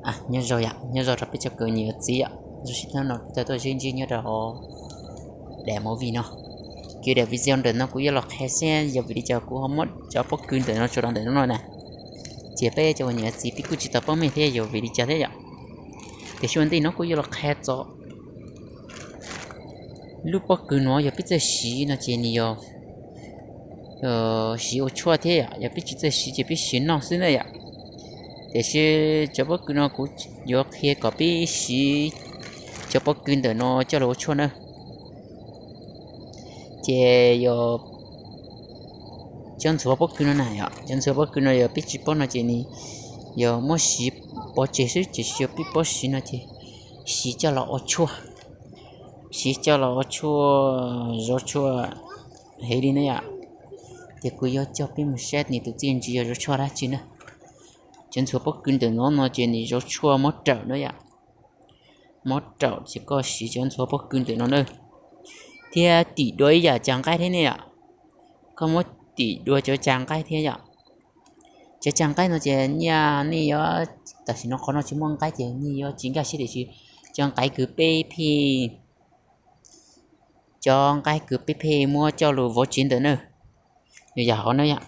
Nyob zoo yom, nyob zoo rau peb cov kwv nyiam txiv yom, zoo siab hnub no kuv tau tuaj sib ntsib nyob rau hauv daim movie no. Kev daim video ntawm no kuv yuav los qhia xwb, yog vim li cas kuv ho muab cov pob kws ntawm no tso rau ntawm no na. Ces peb cov uas nyiam txiv peb kuj tsis tau paub meej thiab yog vim li cas thiab yom. Tiam sis ua ntej no kuv yuav los qhia txog lub pob kws no yog peb txawj siv no ces nws yog siv ua tshuaj thiab yom, yog peb tsis txawj siv ces peb siv noj xwb na yom. Tiam sis cov pob kws no kuv yuav qhia kom peb siv cov pob kws ntawm no coj los ua tshuaj na. Ces yog cov ntxhuav pob kws no na yom, cov ntxhuav pob kws no yog peb tsis paub no ces nws yog muab siv pov tseg xwb, tiam sis yog peb paub siv no ces siv coj los ua tshuaj, siv coj los ua tshuaj, zov tshuaj heev li na yom. Ces kuv yuav coj peb mus saib nws tus txiaj ntsig yog zov tshuaj dab tsi na. Cov ntxhuav pob kws ntawm no no ces nws zov tshuaj mob raum na yom. Mob raum ces koj siv cov ntxhuav pob kws ntawm no na, thiab tim dua ib yam cas nqaij thiab ne yom. Koj muab tim dua cov cas nqaij thiab yom. Cov cas nqaij no ces nyiaj nej yuav, tam sim no qhov no tsis muaj nqaij ces nej yuav tsis nkag siab tiam sis cov nqaij kws peb pheej, cov nqaij kws peb pheej muab coj lus vov tsev ntawm na, yog yam hov na yom.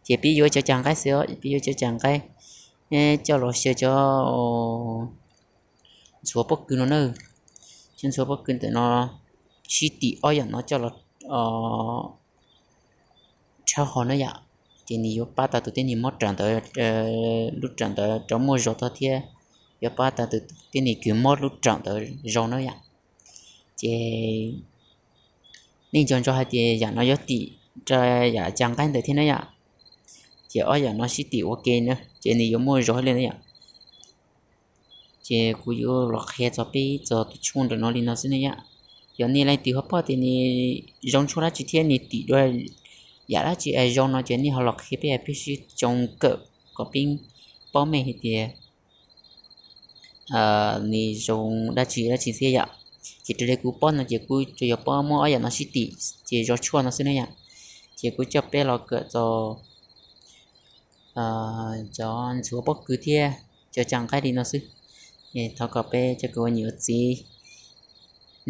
Ces peb yuav cov cas nqaij xwb, peb yuav cov cas nqaij coj los xyaw cov ntxhuav pob kws no na. Cov ntxhuav pob kws ntawm no sib tim ob yam no coj los rhaub hau na yom. Ces nws yuav pab tau tus tib neeg mob raum ntawd, lub raum ntawd rov muaj zog tau thiab yuav pab tau tus tib neeg kws mob lub raum ntawd zoo na yom. Ces nej nco ntsoov hais tias yam no yuav tim rau yam cas nqaij ntawd thiab na yom. Ces ob yam no sib tim ua ke na ces nws yuav muaj zog li na yom. Ces kuv yuav los qhia txog peb txog tus tshuaj ntawm no li no xwb ne yom. Yog nej leej twg ho paub tias nws zoo tshuaj dab tsi thiab nws tim dua yam dab tsi es zoo no ces nej ho los qhia peb, peb sib tsoo kawm kom peb paub meej hais tias nws zoo dab tsi dab tsi thiab yom. Ces raws li kuv paub no ces kuv tsuas yog paub muab ob yam no sib tim ces zoo tshuaj no xwb ne yom. Ces kuv coj peb los kawm txog cov ntxhuav pob kws thiab cov cas nqaij li no xwb. Thov kom peb cov kwv uas nyiam txiv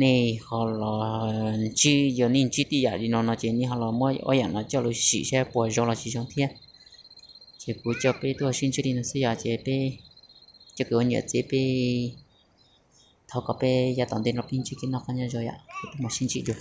nej ho los ntsib, yog nej ntsib tej yam li no no ces nej ho los muab ob yam no coj los sim saib puas zoo los tsis zoo thiab. Ces kuv coj peb tuaj sib ntsib li no xwb yom, ces peb cov kwv uas nyiam txiv peb thov kom peb yav tom ntej no peb ntsib kev noj qab nyob zoo yom, peb mam sib ntsib dua.